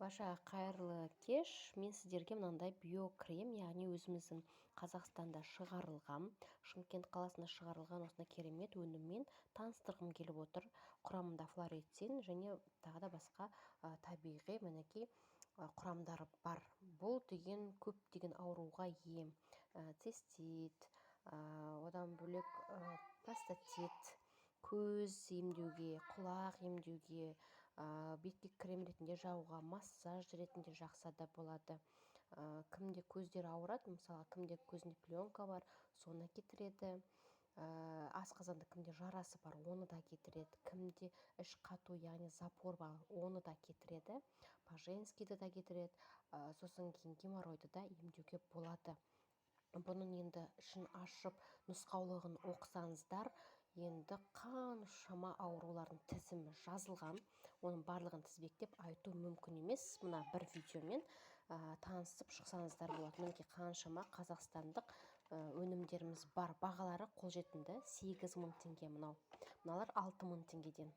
Баршаға қайырлы кеш! Мен сіздерге мынандай биокрем, яғни өзіміздің Қазақстанда шығарылған, Шымкент қаласында шығарылған осындай керемет өніммен таныстырғым келіп отыр. Құрамында флорецин және тағы да басқа табиғи, мінекей, құрамдары бар. Бұл деген көптеген ауруға ем: цистит, одан бөлек простатит, көз емдеуге, құлақ емдеуге, бетке крем ретінде жағуға, массаж ретінде жақса да болады. Кімде көздері ауырады, мысалға, кімде көзінде пленка бар, соны кетіреді. Асқазанда кімде жарасы бар, оны да кетіреді. Кімде іш қату, яғни запор бар, оны да кетіреді. По-женскийді да кетіреді. Сосын кейін геморройды да емдеуге болады. Бұның енді ішін ашып, нұсқаулығын оқысаңыздар, енді қаншама аурулардың тізімі жазылған, оның барлығын тізбектеп айту мүмкін емес. Мына бір видеомен танысып шықсаңыздар болады. Мінекей, қаншама қазақстандық өнімдеріміз бар. Бағалары қолжетімді: 8000 теңге мынау, мыналар 6000 теңгеден.